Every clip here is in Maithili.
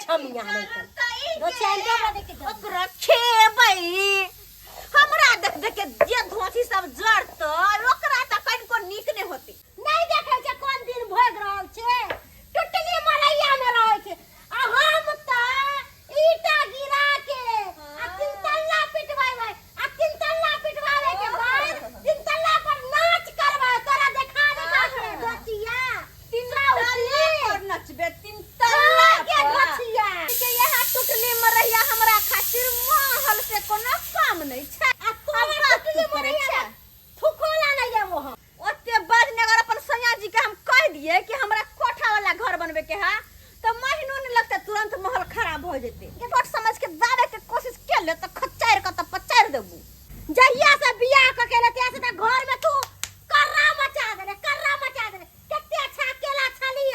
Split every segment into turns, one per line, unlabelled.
छमिया नहीं धोछिया हमरा देख के
ओकरा खेबै। हमरा देख देख के जे धोती सब जड़तै ओकरा तऽ कनिको नीक नहि होतै।
नहीं देखै छै कोन दिन भोग रहल छै, टुटली मरैया में रहै छै। आ हम तऽ ईटा गिरा के आ तीन तल्ला पिटवाबै, आ तीन तल्ला पिटवावे के बाद तीन तल्ला पर नाच करबै, तोरा देखा देखा के धोचिया।
तीन तल्ला पर नचबे, तीन तल्ला
के
पर।
धोचिया
के यहाँ टुटली मरैया हमरा खातिर महल से कोनो कम नहि छै।
आ तोरा टुटली मरैया थुकोला नहीं जाबो हम।
ओते बजनगर अपन सैया जी के हम कह दिए कि हमरा कोठा वाला घर बनबे के है तो महीनो नहीं लगते तुरंत महल खराब हो जेते। छोट समझ के दाबे के कोशिश के ले तो खच्चार के तो पचार देबू।
जहिया से बियाह क के तहिया से त घर में तू कर्रा मचा देले, कर्रा मचा देले। कते अच्छा अकेला छली,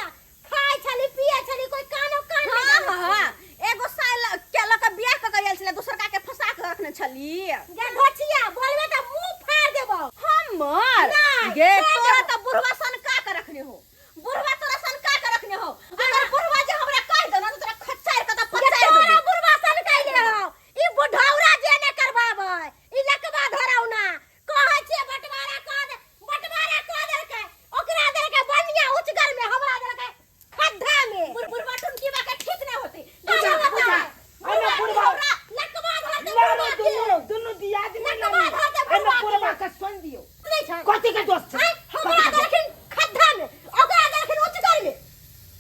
खाय छली पिए छली, कोई कानो कान नहीं
हाँ,
जानै।
हाँ, एगो साल केला के बियाह क के आयल छले, दोसर का के फंसा के रखने छली।
गे घोचिया बोलबे त मुंह फाड़ देबो
हमर।
नहीं,
गे
छोड़
तोरा
देबो।
त बुढ़वा सनका के रखने हो, बुढ़वा तोरा सनका के रखने हो। अगर बुढ़वा जे हमरा कह देना त तोरा खच्चार के त
गे
पचार
तोरा
देबो।
बुढ़वा सनकाइले हो, ई बुढ़ौरा जे ने करबाबै, ई लकवा धरौना कहै छियै बंटवारा कह दे, बंटवारा कह देलकै, ओकरा देलकै बनिया उचगर में, हमरा देलकै खद्धा में।
बुढ़वा टुनकी बा के ठीक नहीं होती।
पूजा,
बुढ़वा
पूजा।
अरे बुढ़वा।
लकवा धरते
लड़ो
बुढ़वा के।
दुनू, दुनू दियाद में
लकवा
लड़ू।
धरते
एमे
बुढ़वा के।
बुढ़वा के सुन दियौ।
नहीं छै।
कथी के दोष छै?
आँय, हमरा
कथी के दोष?
देलखिन खद्धा में, ओकरा देलखिन उचगर में।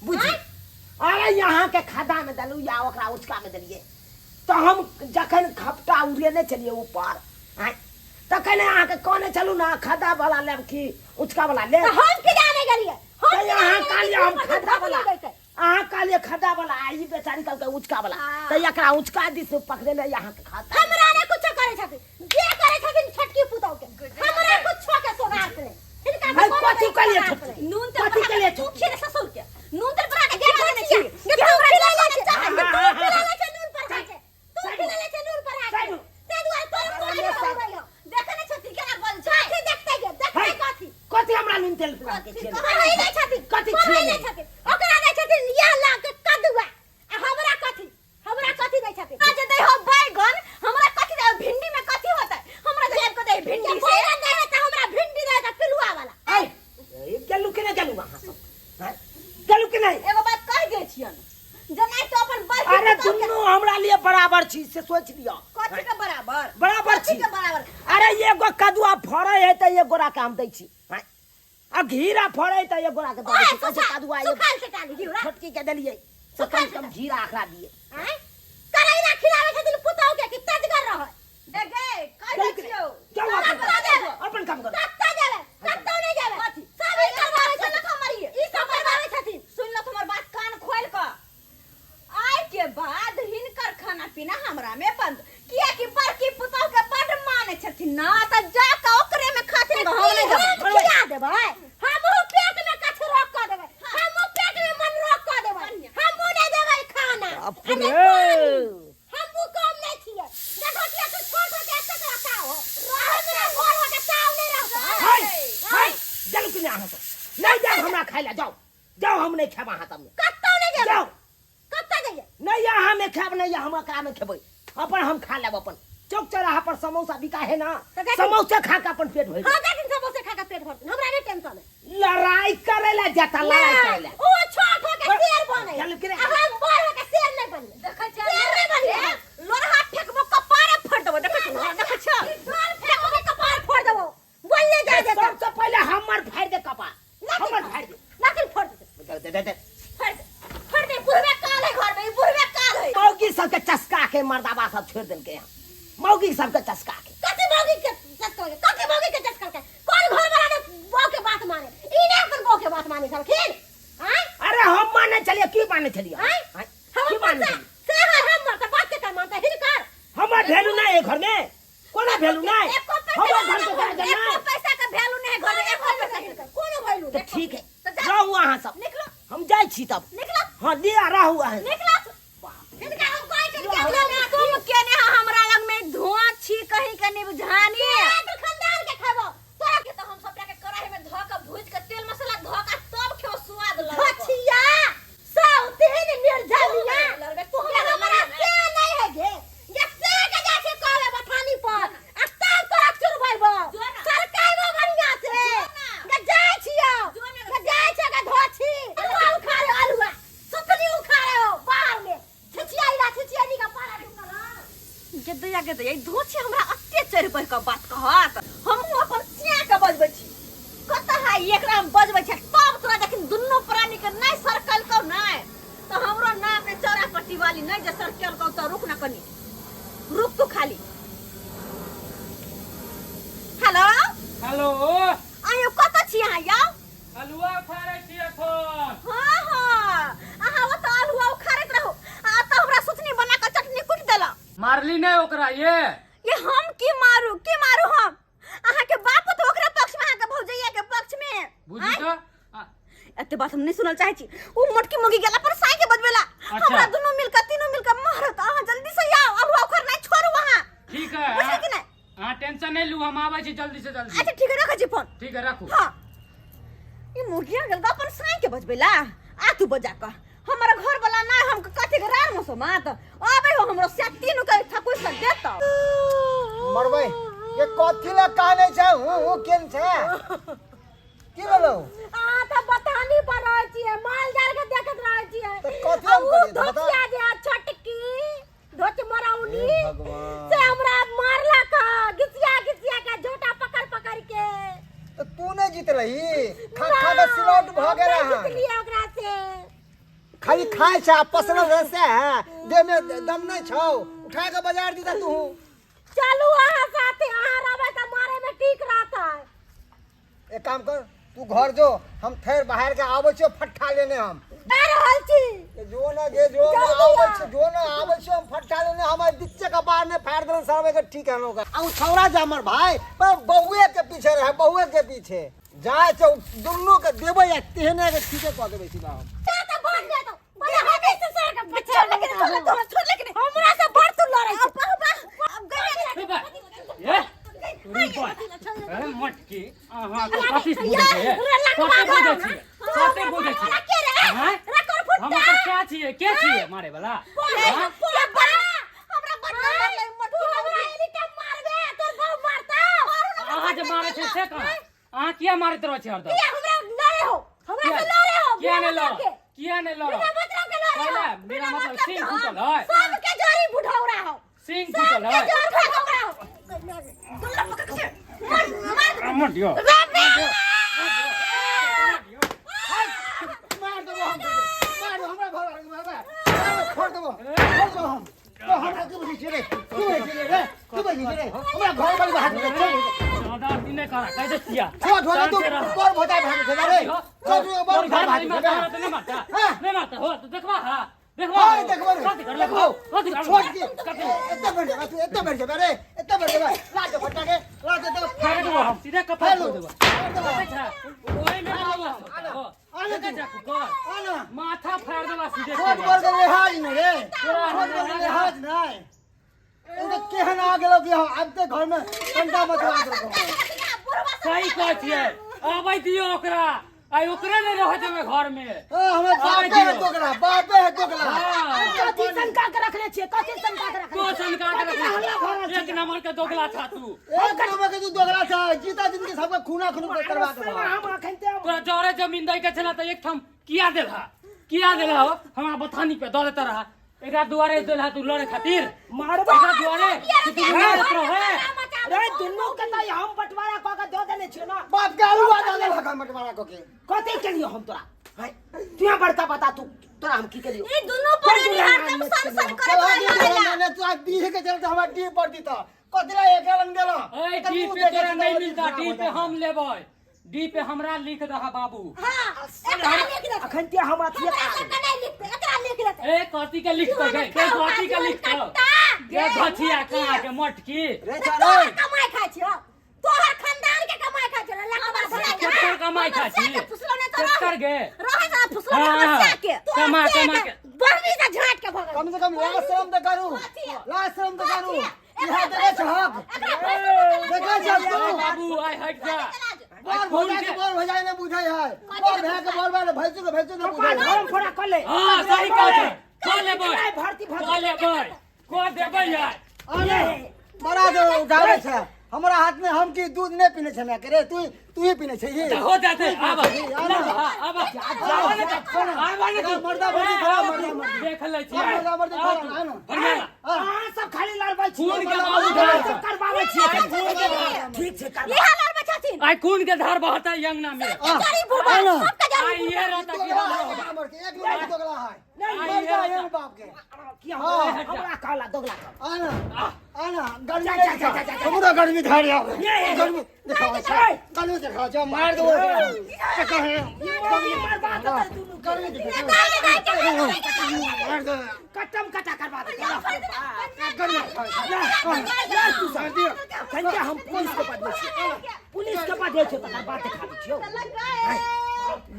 बुझी। अरे यहाँ के खद्धा में देलू या ओकरा उचका में देलियै तऽ हम जखन खपटा उड़ेने छलियै ऊपर, आँय, तखन अहाँके कहने छलहुँ ने खद्धा वाला लेब कि उचका वाला लेब?
तऽ हम की जाने गेलियै? हम
तऽ
की
अहाँ
जाने
कहलियै
गेलियै?
हम खद्धा वाला।
ऊपर से दैतै।
अहाँ कहलियै खद्धा वाला, आ ई बेचारी कहलकै उचका वाला।
हाँ।
तऽ एकरा उचका दिस पकड़ेने अहाँके खद्धा।
हमरा नहि कुछो करै छथिन, जे करै छथिन छोटकी पुतहु के, हमरा कुछो के सोगात नहि। हिनका
है,
कोनो
कथी
नहि
कहलियै
सोगात
छोटकी?
नहि।
नून तेल
कथी
बना के
कहलियै
तू
छोटकी?
खिले ससुर के नून तेल बना के
गे
खिला देने छी।
गे
कि
तू
हमरा
खिलेले
जे
छै,
चाहै
तू
तू
खिलेले छै नून पर खाय छै, तू
साइड
खिलेले छै नून पर खाय छै।
साइड
ताहि दुआरे तोरा
अरे
कोई
साइड।
नहीं हो।
देखै नहि छथिन केना बोल छै?
कथी देखतै गे? देखतै
है।
कथी?
कथी हमरा नून तेल पिला के
कथी
खियेने?
पढ़ै नहि छथिन,
कथी
पढ़ै
खियेने?
नहि छथिन। ओकरा दै छथिन इएह लाग के कदुआ, आ हमरा कथी? हमरा कथी दै छथिन?
आज दै हो बैगन, हमरा कथी दै? भिंडी में कथी होतै? हमरा जे आबि के दै भिंडी
जे
से।
बैगन दै है तऽ हमरा भिंडी दै है पिलुआ वाला।
ऐ, ए, गेलू कि नहि गेलू अहाँ सब? हैं? गेलू कि नहि?
एगो बात कहि दै छियन, जेनाहि तो अपन बड़की
अरे
पुतहु के-
दुनू हमरा लिए बराबर छी से सोच लिअ।
कथी के बराबर?
बराबर
कथी
छी।
के बराबर?
अरे एगो कदुआ फड़ै है तऽ एक गोरा के हम दै छी, हैं? आ घीरा फड़ै है तऽ एक गोरा के दऽ दै छी। कहै छै कदुआ एगो
सुखाल से टाली घिउरा।
छोटकी के देलियै से कम से कम घीरा एकरा दियै।
आँय? करैला खिलाबै छथिन पुतहु के कि तजगर रहै।
गे, गे, कहि दै छियौ।
जाउ अपन
कतऽ जेबै?
अपन काम करू।
कतऽ जेबै? कतौ नहि जेबै।
कथी?
सब ई करबाबै
सुन
छथिन।
लथ हमर ई।
ई सब करबाबै छथिन।
सुन लथ हमर बात कान खोलि कऽ। आइ के बाद हिनकर खाना पीना हमरा में बंद, कियाकि बड़की पुतहु के बड माने छथिन ना, तऽ जा कऽ ओकरे में खाथिन, हम नहि देबै।
हम खिया देबै, हमहूँ पेट में कचरो कऽ देबै, हमहूँ पेट में मनरोग कऽ देबै, हमहूँ नहि देबै खाना।
बाप
आ नहि
रे।
पानी। हमहूँ कम नहि छियै। देखो किया तू छोट हो के एतेक रताव हो। हमरा बड़ हो के ताव नहि रहतै।
हाय, हाय, गेलू कि नहि अहाँ सब? नहि जाउ हमरा खाय लए, जाउ जाउ, हम नहि खायब अहाँ सबमे।
कतौ नहि जेबै।
जाउ।
कतऽ जइयै?
नहि अहाँ में खायब, नहि हम एकरा में खेबै, अपन हम खा लेब। अपन चौक चौराहा पर समोसा बिका है ना,
तऽ देखी।
समोसा खा के अपन पेट भरि।
हाँ, देखिन समोसे खा के पेट भरथिन, हमरा नहि टेंशन है।
लड़ाई करे ला जाता, लड़ाई करे ला।
ओ छोट हो के शेर बने,
चल के रे।
आ हम बड़ हो के शेर नहि बनिए।
देखै छियै?
शेर नहि बनिए।
लोरहा फेकबो कपारे फोड़ देबो। देखै छियै? देखै छियै?
ढोल फेकबो कपार फोड़ देबो। बोलले जा जेतौ।
सबसे पहले हमर फाड़ दे कपार, हमर फाड़ दे।
लाकिन फोड़ दे।
दे दे दे दे।
फोड़ दे, फोड़ दे। बुढ़वे काल है घर में, ई बुढ़वे काल है।
मौगी सबके चस्का के मर्दाबा सब छोड़ देलकै हन, मौगी सबके चस्का के।
कथी मौगी के चस्का के? कथी मौगी के चस्का के? कोन घर वाला ने बहू के बात माने? ई ने अपन बहू के बात माने छलखिन? आँय?
अरे हम माने छलियै, की माने छलियै?
आँय?
आँय?
हम
की
अपन
माने
से
छलियै?
से है हमर तऽ बात के कर मानतै हिनकर?
हमर वैल्यू नहि है घर में, कोना वैल्यू नहि?
एको पैसा
हमर
के
घर के
वैल्यू
गार्जियन
एको
नहि।
पैसा के वैल्यू नहि है घर में, एको पैसा हिनकर।
कोनो वैल्यू
तऽ
नहि।
ठीक है,
तऽ जा।
रहू अहाँ सब।
निकलो।
हम जाइ छी तब।
निकलो।
हाँ, लिअ, रहू अहाँ।
निकलो।
हिनका हम कहै छियनि कि
तुम
हमरा
तुम केने हमरा लग में धुआं छी कहीं के नहीं बुझानी।
तोरा खानदान के खेबो।
तोरा के तो हम सबटा के कढ़ाई में धऽ के भूज के तेल मसाला धऽ के तब खेबो, स्वाद लगतो।
घचिया, साउथिन निर्जनिया।
लड़बे गे दैया गे दैया, ई धोछी हमरा अते चढ़ि बढ़ि कऽ बात कहत। हमहूँ अपन सिया के बजबै छी। कतऽ है एकरा हम बजबै छी, तब तोरा जखन दुनू प्राणी के नहि सरकल कौ नहि तऽ हमरो नाम ने चौरा पट्टी वाली नहि जे सरकल कौ। तऽ रुक ना कनी, रुक तू खाली। हेलो।
हेलो।
आयो, कतऽ छी अहाँ यौ?
हलुआ उखाड़ै छी एखन।
हाँ हाँ, अहाँ ओतऽ अल्हुआ उखाड़ैत रहू आ एतऽ हमरा सुथनी बना कऽ चटनी कुटि देलक।
मारली नहि ओकरा ये?
ये हम की मारू, की मारू हम? अहाँ के बाप तो ओकरा पक्ष में, अहाँ के भौजैया के पक्ष में।
बुझी तऽ
एते बात हम नहीं सुनल चाहे छी। उ मोटकी मोगी गेला पर साई के बजबेला। हमरा दुनू मिलकर, तीनू मिलकर मारत। अहाँ जल्दी से आओ, अल्हुआ उखाड़ नहीं छोड़ू अहाँ।
ठीक है।
बुझलियै कि नहीं?
अहाँ टेंशन नहीं लू, हम आबै छी जल्दी से जल्दी।
अच्छा ठीक है, रखै छी फोन।
ठीक है, राखू।
हाँ, ई मुर्गिया गेल अपन साई के बजबेला। आ तू बजा कऽ हमर घर वाला ना हम कथी के रार मसोमात आबै हो, हमरो से तीनू के थकुस के देतौ।
मरबै ये कथी ला काने छै? हूं हूं केन छै? की भेलौ?
अहाँ तऽ बथानी पर रहै छियै, माल जाल के देखैत रहै छियै।
तऽ कथी हम
आ उ
करियै? तऽ बता।
धोतिया जे आ छोटकी धोती मरौनी
हे भगवान।
से हमरा मारलक ह, घिसिया घिसिया के झोटा पकड़ पकड़ के।
तऽ तू नहि जीतलही? खा खा के सिलौट भऽ गेल
हम
हन।
नहि जीतलियै ओकरा से।
खाली खाय छै आ पसरल रहे से है, देह में दम नहि छौ, उठा के बाजार दीता तू।
चलू अहाँ साथे, अहाँ रहबै तऽ मारे में ठीक रहतै।
एक काम कर, तू घर जो, हम फेर बाहर के आबै छियो फट्ठा लेने हम।
जा रहल छी।
ए जो ना गे, जो ना।
जल्दी
आबै
आ।
छी, जो ना, आबै छी हम फट्ठा लेने। हमर बिच्चे के बाहर ने फाड़ देलन सरवे के। ठीक है होगा। आ उ छौड़ा जे हमर भाई पर बहुए के पीछे रहे, बहुए के पीछे जाय छै, उ दुन्नू के देबै आ तेहने के ठीके कऽ देबै सीधा हम।
जा तऽ भाग जा तऽ। बोले हमे से सर के बच्चा
छोड़ लेकिन, छोड़ लेकिन, छोड़ लेकिन।
हमरा से बड़ तू लड़ै छै।
अब गए।
ए बा, ये तोरी बा। ए मटकी, अहाँ के कथी से बुझै छियै? कथी बुझै छियै? कथी बुझै छियै? आँय? हम ओकर क्या छियै? के छियै मारे वाला? आँय?
हमरा बच्चा मारलै
तू हमरा एनी टाइम मारबे, तोर बाप मारता।
अहाँ जे मारै छै से कहाँ? अहाँ किया मारैत रहै छियै हरदम?
किया हमरा लड़े हो? हमरा से लड़े हो?
किया
बिना
नहि लड़
मतलब के।
किया नहि लड़?
बिना मतलब के लड़े हो।
पहिले बिना
बिना
मतलब
मतलब
सिंह
के
फूटल
हम
है।
सबके जड़ी बुढ़ौरा हो।
सिंह फूटल
सबके
है।
जड़ बुढ़ौरा हो।
दुल्ला पकड़ के मार मार।
मर दियो।
मार देबो हम, मार देबो, हमरा घर वाला के मारबै। छोड़ देबो, छोड़ देबो हम। तो हमरा की बुझै छियै रे? की बुझै छियै रे? की बुझै छियै रे? हमरा घर वाली हाथ में छोड़।
ज्यादा अथी नहि करा, कहि दै छियै।
छोड़ छोड़, तू बड़ भोजा भाग छै रे। छोड़, बड़
तोर
भोजा
घर
भाग
वाली
छै।
मारता तऽ नहि मारता?
हाँ।
नहि मारता हो तऽ देखबा, हा देखबा।
हां, देखबो रे।
कथी करलक?
देखबो।
कथी करलक?
छोड़ के
कथी?
एते बैठ जेबे तू, एते बैठ जेबे रे, एते बैठ जेबे। ला दे फटा के, ला दे तो।
फाड़ि देबो हम, सीधे कपार
हेलो।
फोड़ि देबो।
फाड़ि देबो।
देखै छै? ओहिमे देबो। हो।
आने
देखै
तू।
छै कुकर?
आना।
माथा फाड़ि देबा सीधे।
छोट बड़ के लिहाज नहि रे,
तोरा
छोट बड़ के लिहाज नहि। ई तऽ केहन आ गेलौ कि हम आबिते घर में कंटा मचवा देलकौ।
सही कहै छियै, आबै दियौ ओकरा। आइ ओकरे नहि रहऽ देबै घर में।
ए, हमर बापे है दोगला, बापे है दोगला।
हाँ।
कथी शंका के रखने छियै? कथी शंका के रखने
तो
छियै?
शंका के
कथी हल्ला भऽ रहल
रखने, एक
छै?
नंबर के दोगला छा तू।
एक नंबर के तू दोगला छ, जीता जिंदगी सबके खूना खून करवा
अरे
देबो।
हम अखन ते
तोरा जरे जमीन दै के छला तऽ एक ठाम किया देलहा? किया देलहा हो? हमरा बथानी पे दऽ देता रहा। एकरा दुआरे देलहा तू लड़े खातिर?
मारबा।
एकरा दुआरे तू तू लड़ैत रहे।
रे, दुनू के तऽ हम बंटवारा कऽ के दऽ देने छियै ना।
बाप के आलू दऽ देलक हम बंटवारा कऽ के।
कथी केलियो हम तोरा? हैं? तू यहाँ बड़का बता तू, तोरा हम की केलियो?
ई दुनू प्राणी हरदम सन सन करैत
चल आगे
रहेला।
चल, ने तू आज डीह के चलते हमरा डीह पर दीता, कथी ला एक रंग देला?
ए,
एकर
डी
मुँह
पे
देखे
तोरा
छी
नहीं
तऽ
मिलता,
खराब
डी
हो
पे
जाए।
हम लेबै, डी पे हमरा लिख दहा बाबू।
हाँ, एकरा लिख देतै।
अखन ते हम अथिये
हमरा
करा
सबके नहि लिखतै, एकरा लिख देतै।
ए, कथी के लिखतै गे? के कथी के लिखतौ गे? घचिया कहाँ के मटकी?
रे
रे,
चल
तोहर
रे।
कमाई खाइ छियौ, तोहर खानदान के कमाई खाइ छियौ, लकवा धरा के।
केकर कमाई खाइ छी?
फुसलो ने तो
केकर गे?
रहे ना फुसलो ने
हाँ,
हमर सिया के।
तोहर
कमा
से
कमा
के
के
बहनी से झाँट के भगल।
कम से कम लाज शरम तऽ करू, लाज शरम तऽ करू। इएह देखै छहक, देखै छहक तू?
बाबू, आइ हटि जा।
बड़ भौजा के बड़ भौजाई नहि बुझै है, बड़ भाय के बड़ भाय, भैंसुर के भैंसुर नहि बुझै
कपार
है।
भरम फोड़ा कऽ ले।
हाँ, सही कहै छै, कऽ लेबै।
भर्ती भऽ
कऽ लेबै, कऽ देबै यार।
आने बड़ा जो उठाबै छै हमरा हाथ में, हम की दूध नहि पीने छै के रे? तू तू ही पीने छै।
तऽ हो जाते, आब आब आब आब
मर्दा मर्दी खड़ा, मर्दा मर्दी।
देख लै छी।
मर्दा मर्दी खड़ा, आनो।
बढ़िया।
अहाँ सब खाली लड़बै छी।
खून के बाबू धार
सब करवाबै छियै ठीक छै करवा
इहा लड़बै छथिन
आइ खून के धार बहता है अंगना में
सबके जड़ी बुढ़बा सबके जड़ी
आइ ये रहता कि हम
एक नंबर के एक नंबर के दोगला है
नहीं,
मर जा ये बाप के
की हमरा कहला दोगला कह
आना आना गर्मी
जा, जा, जा, जा, जा।
हमरो गर्मी धार आवे
ये, ये।
गर्मी देखाओ
ए।
गर्मी देखाओ जा मार दो चक्कर है
गर्मी मरवा देतै दुनू के।
गर्मी देखाओ मार दो
कटम कटा करवा दे
गर्मी देखाओ
तू सब कनिका हम पुलिस के पास छियै पुलिस के पास जाइ छियै तकर बाद देखा दै छियौ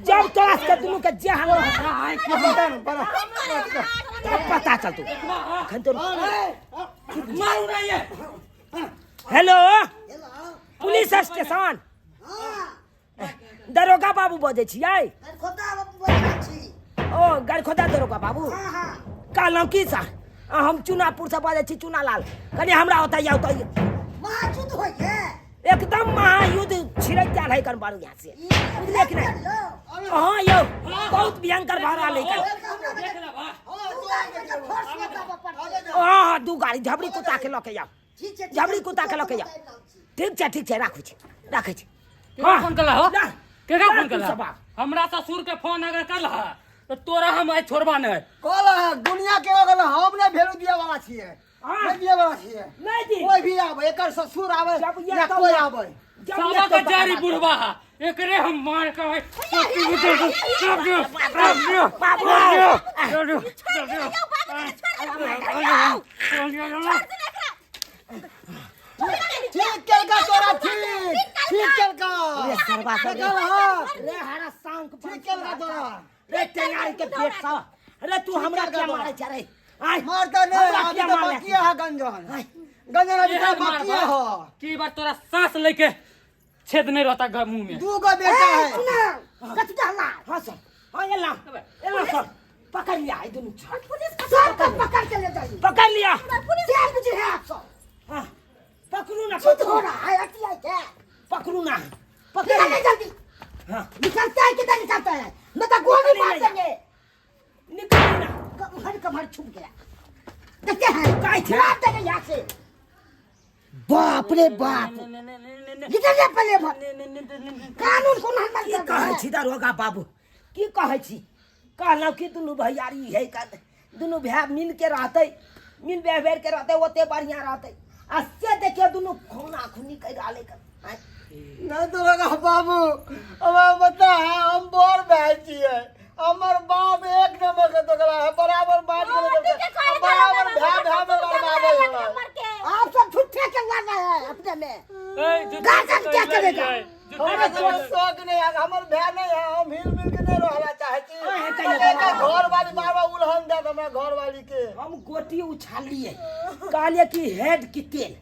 जब तोरा सबके दुनू के जे हाल रहत
आइ की
बता ना बड़ा
तब पता चलतौ अखन तो
मारू नहीं ये
हेलो पुलिस स्टेशन दरोगा बाबू बजै छियै ओ गरखोदा दरोगा बाबू कहलहुँ की सर हम चुनापुरसँ बजै छी चुनालाल कनि हमरा ओतऽ आउ तऽ एकदम महायुद्ध छिड़क गेल है कन बारू यहाँ से बुझलियै कि नहि हाँ यौ बहुत भयंकर भऽ रहल है कन
देख ले बा
हाँ हाँ दू गाड़ी झबरी कुत्ता के लऽ के जाउ झबरी कुत्ता के लऽ के जाउ ठीक छै ठीक छै राखू छी राखै छी
केकरा फोन कला हो
ना,
केकरा
ना
फोन
तू
कला
सब आब।
हमरा ससुर के फोन अगर कल तो तोरा हम आइ छोड़बा नहीं
कहल है दुनिया के अगर हम नहीं भेलू दिया वाला छियै
हाँ।
नहीं दिया वाला छियै
नहीं दी।
कोई भी आवे एकर ससुर आवे
जब ये
या
तो
कोई
ना-
आवे
जब
साला
ये
के
तो
जारी
बाबा-
बुढ़वा है एकरे हम मार के आइ
बाबू
ठीक केलका तोरा ठीक ठीक केलका
रे सरवा सब
देखल हाथ
रे हरा सांक
ठीक केलका तोरा
रे टेंगारी के पेट सब रे तू हमरा क्या मारे छ रे आय
मारता नहीं
हमरा
अभी
किया
तो
मारले
बाकी है गंजन गंजन अभी तो बाकी है
की बार तोरा सांस लेके छेद नहीं रहता मुंह में
दू गो बेटा है
कथी कहला
हां सर हां एला एला सर पकड़ लिया ई दुनू
पुलिस सबको पकड़ के ले जाइए
पकड़ लिया
पुलिस जेल में है आप सब
हाँ पकड़ू ना
शुद्ध हो रहा है अति है क्या
पकड़ू ना पकड़
निकल
लिया।
जल्दी
हाँ
निकलता है किधर निकलता है मैं तो गोली मार देंगे
निकल ना
कमर कमर छुप गया देखते हैं
काय छे?
छुड़ा देंगे यहाँ से बाप रे बाप निकल जा पहले भर कानून को ना
की कहै छी दरोगा बाबू की कहै छी कहलहुँ कि दुनू भैयारी है कर दुनू भाय मिल के रहतै मिल व्यवहार के रहतै ओते बढ़िआँ रहतै आ से देखियौ दुनू खूना खूनी करि रहलै आँय।
नहीं तो लगा बाबू अब बता है हम बोर भाई छियै हमर बाप एक नंबर के दोगला है बराबर बात करे बराबर भाई भाई में लड़ावे है
आप सब झूठे के लड़ रहे हैं अपने में गार्जियन क्या करेगा?
हमरा कोनो शौक नहीं है हमर भाई नहीं है हम हिल मिल के नहीं रहला चाहे छी
अहें कहियो।
घर वाली बाबा उलहन दे हमरा घर वाली के
हम गोटी उछालिए कहलिए कि हेड की तेल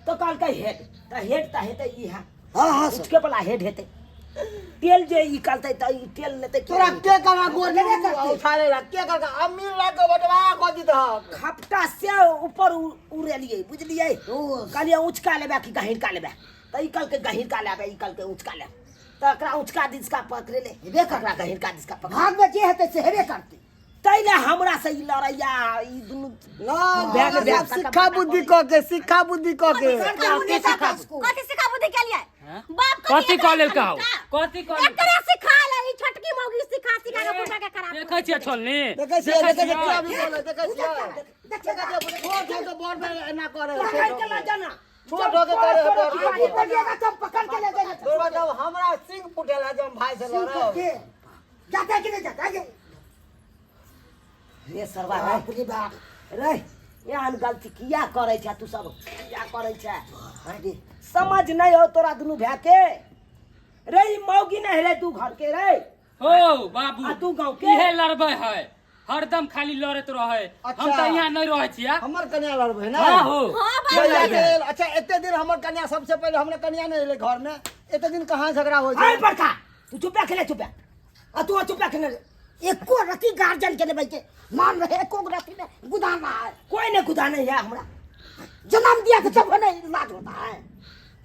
तो कहलकै हेड तऽ हेड तऽ हेतै ई है
हाँ हाँ
उचके वाला हेड हेतै तेल जे ई कहलतै तऽ ई तेल लेतै
तोरा के करा गोली
लेबे करतै।
उछाले ला के करका अमीर ला के बटवा को दित हक
खपटा से ऊपर उड़ेलियै बुझलियै कहलियै ऊँचका लेबै कि गहींरका लेबै तऽ ई कहलकै गहींरका लेबै ई कहलकै ऊँचका लेबै तऽ एकरा ऊँचका दिसका पकड़ेलै
हेबे करतै।
एकरा गहींरका दिसका पकड़
भाग में जे हेतै से हेबे करतै
ताहि लए हमरा से ई लड़ैया ई दुनू
ना
भए गेल,
सब शिक्षा बुद्धि क के शिक्षा बुद्धि क के
कथी सिखा बुद्धि के लिए बाप
कथी कऽ लेल कहू कथी कऽ लेल
एकरे सिखा ले ई छोटकी मौगी सिखा सिखा के बुढ़ा के खराब
देखै छियै छोलनी
देखै छियै देखै छियै क्या भी बोले देखै छियै
देखिए
देखै छियै छोट हो के बोर में एना करे
पकड़ के लऽ जाना
छोट हो के करे है बोर में।
बोलिएगा तो हम पकड़ के ले जाएंगे
तोरा जब हमरा सिंह फुटेला जब हम भाई से लड़ब
के जाता है कि नहीं जाता है
रे सरवा रे
बाप रे बाप
रे एहन गलती किया करै छै तू सब किया करै छै हैं? समझ नहीं हो तोरा दुनू भाय के रे ई मौगी नहीं रे तू घर के रे
हो बाबू
आ तू गाँव के?
इहे लड़बै है हरदम खाली लड़ैत रहै हम
अच्छा।
तऽ यहाँ नहीं रहै छियै
हमर कन्या लड़बै ने
हाँ हो
हाँ बाबू
कन्या के अच्छा एते दिन हमर कन्या सबसे पहिले हमर कन्या नहीं एलै घर में एते दिन कहाँ झगड़ा होइ
अरे
छै
बड़का तू चुप खेले चुप आ तू चुप खेले
एको रति गार्जियन के लेबै के मान रहे एको रति में गुदाना है
कोई नहीं गुदा नहीं है हमरा
जन्म दिया तो तब नहीं इलाज होता है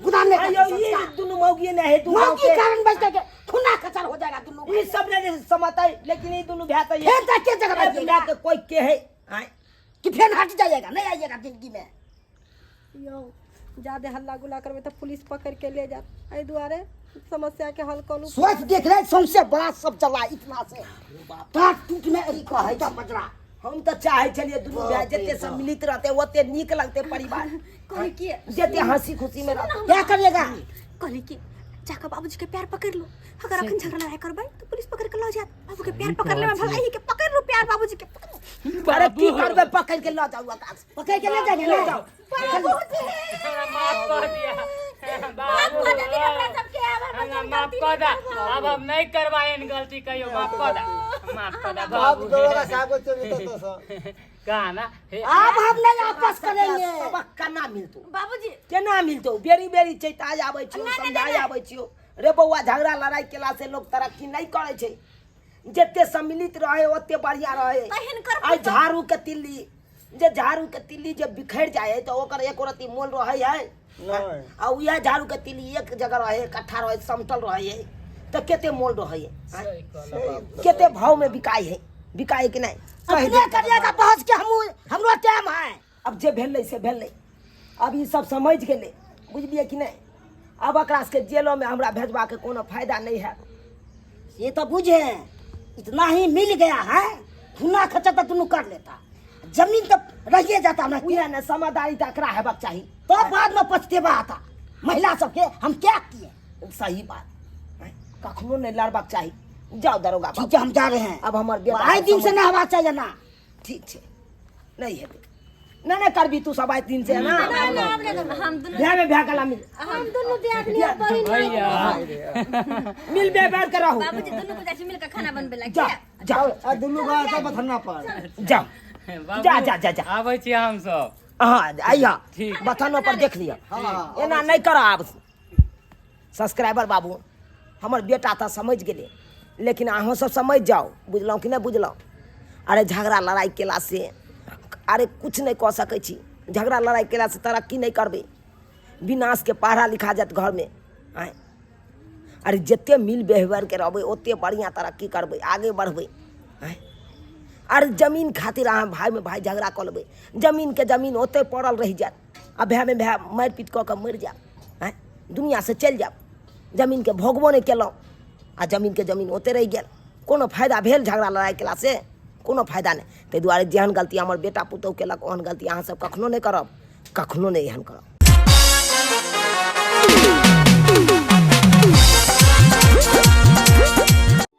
गुदाने का
अयो ये
संस्कार।
दुनू मौगी नहीं है तू गाँव
मौकी
के
कारण बचते के खुना खचर हो जाएगा दुनू
ई सब नहीं समझता लेकिन ई दुनू भाय तो ये
फिर तक के जगह
ए, दुनिया के कोई के है आय
कि फिर हट जाइएगा नहीं आइएगा जिंदगी में यौ जादे हल्ला गुल्ला करबै तऽ पुलिस पकड़ि के ले जायत एहि दुआरे समस्या के हल करू
सोच देख रहे सौंसे बात सब चला इतना से टाट टूट में अरी कहै त बजरा हम तऽ चाहै छलियै दुनू भाय जते सम्मिलित रहते ओते नीक लगते परिवार
कहली कि
जते हंसी खुशी में रहते क्या करिएगा
कहली कि जाकर बाबूजी के पैर पकड़ लो अगर अखन झगड़ा लड़ाई करबै तो पुलिस पकड़ के लऽ जायत बाबू के पैर पकड़ लेबै भला के पकड़ लो पैर बाबूजी के पकड़
अरे की करबै पकड़ के लऽ जाउ आकाश पकड़ के ले जाएंगे ले जाओ
हमरा माफ कऽ दिया
माफ
बाबू
कऽ देथिन हमरा सबके आब हमर
हमरा
जौन
माफ
गलती
कऽ दा
नहि
आब हम नहि करबा एहन गलती कहियो माफ कऽ दा माफ कऽ दा
बाप
बाबू
दरोगा साहब को चल तो सर
कहा ना हे
अब हम नहीं आपस करेंगे सबक केना मिलतो
बाबूजी
केना मिलतो बेरी बेरी चैताय आबै छियो समझाय आबै छियो रे बौआ झगड़ा लड़ाई केला से लोग तरक्की नहीं करै छै जते सम्मिलित रहे ओते बढ़िया रहे
तहन कर
आइ झाड़ू के तिल्ली जे झाड़ू के तिल्ली जे बिखर जाए है तो ओकर एको रत्ती मोल रहे है
नहीं।
आ उएह झाड़ू के तिल्ली एक जगह रहे इकट्ठा रहे समतल रहे है तो कते मोल रहे है
सही कहला बाबू
कते भाव में बिकाय है बिकाय कि नहीं
अपने करिएगा बहस के हम हमरो टाइम है
अब जे भेलै से भेलै अब ई सब समझ गेलै बुझलियै कि नहि अब एकरा सबके जेलोमे हमरा भेजबाके कोनो फायदा नहि है
ये तो बुझे इतना ही मिल गया है खुना खर्चा तो दोनों कर लेता जमीन तो रहिए जाता ना
उएह ने समझदारी तऽ एकरा हेबाक चाही
तो बाद में पछतेवा आता महिला सबके हम क्या किए
सही बात आँय, कखनो नहि लड़बाक चाही जाउ दरोगा
ठीक है हम जा रहे हैं
अब हमर बेटा
आए दिन से ना हवा चाहिए ना
ठीक छै नहि हेतै नहि नहि करबी तू सब आइ दिन से ना
हम दुनू
भए में भए गला मिल
हम दुनू दियादनी और बहिन
भैया
मिल बे बैठ के रहू
बाबूजी दुनू को जाइ मिलकर खाना बनबे ला
जा जा
आ दुनू गाय सब बथन्ना पर
जा
बाबू,
जा, जा, जा, जा।
आबै छी हम सब
हाँ आइया
ठीक।
बथानो पर देख लिअ
हाँ
एना नहि कर आब सब्सक्राइबर बाबू हमर बेटा तऽ समझ गेलै लेकिन अहूँ सब समझ जाउ बुझलहुँ कि नहि बुझलहुँ अरे झगड़ा लड़ाइ केलासँ अरे किछु नहि कऽ सकै छी झगड़ा लड़ाइ केलासँ तरक्की नहि करबै विनाशके पढ़ा लिखा जायत घरमे आँय अरे जतेक मिल व्यवहारके रहबै ओतेक बढ़िआँ तरक्की करबै आगे बढ़बै आँय अरे जमीन खातिर अहाँ भायमे भाय झगड़ा कऽ लेबै जमीनके जमीन ओतहि पड़ल रहि जायत आ भायमे भाय मारि पीट कऽ कऽ मरि जायब आँय दुनिआँसँ चलि जायब जमीनके भोगबो नहि केलहुँ आ जमीनके जमीन ओतहि रहि गेल कोनो फायदा भेल झगड़ा लड़ाइ केलासँ कोनो फायदा नहि ताहि दुआरे जेहन गलती हमर बेटा पुतहु केलक ओहन गलती अहाँसभ कखनो नहि करब कखनो नहि एहन करब